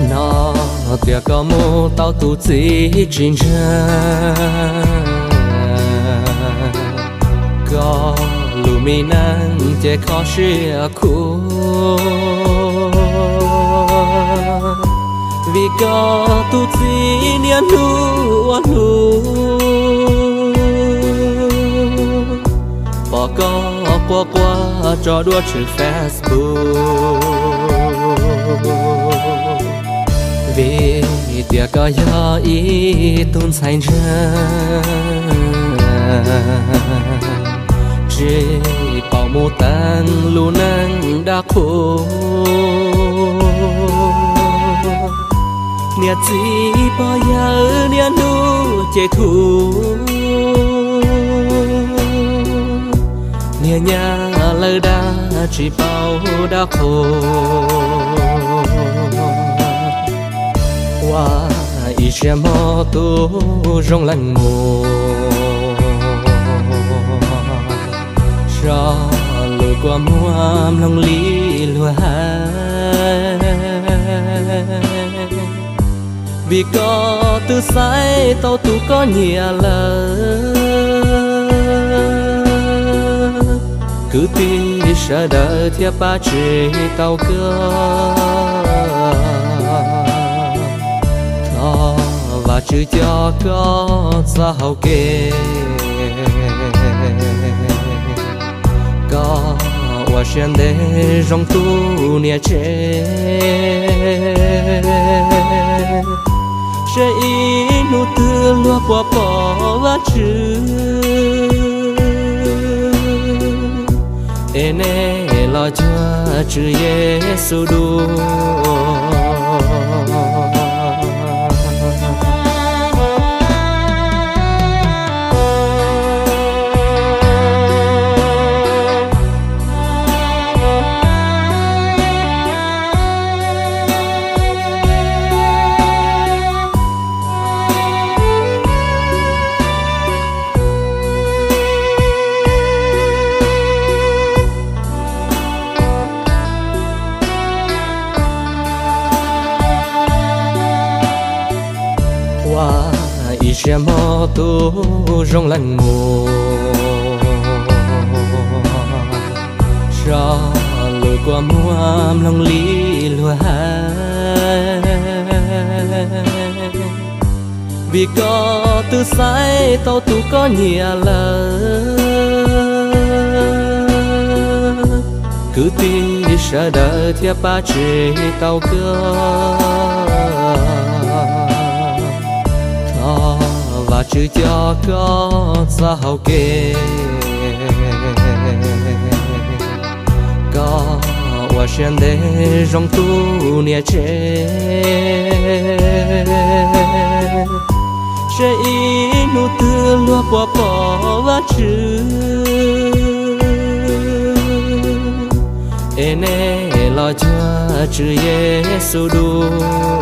Hnov tias koj mus tau tus txiv tsis ntseeg, koj lub me neej ces kho siab khuv. Vim koj tus txiv niaj hnub ua hlub, pom koj quaj quaj tso duab tshwm Facebook. Vim tias koj yog ib tug ntxhais ntseeg, tsis pom mus teeb lub neej dab qhuas. Niam txiv pog yawg niaj hnub ces thuam, niag nyab lawv dab tsis paub dab qhuas. Ua ib siab mob tus zoo leej muam, zoj lus kua muag mloog li luag hais. Vim koj twb xaiv tau tus koj nyiam lawm, kwv tij sawv daws thiaj pab tsis tau koj. Thov Vajtswv coj koj txoj hau kev, koj ua siab ntev zoo tus niam tsev, seb ib hnub twg luag puas pom Vajtswv, es nej los cuag Tswv Yexus dua. Ua ib siab mob tus zoo leej muam, zoj lus kua muag mloog li luag hais. Vim koj twb xaiv tau tus koj nyiam lawm, kwv tij sawv daws thiaj pab tsis tau koj. Thov Vajtswv coj koj txoj hau kev, koj ua siab ntev zoo tus niam tsev, seb ib hnub twg luag puas pom Vajtswv, es nej los cuag Tswv Yexus dua.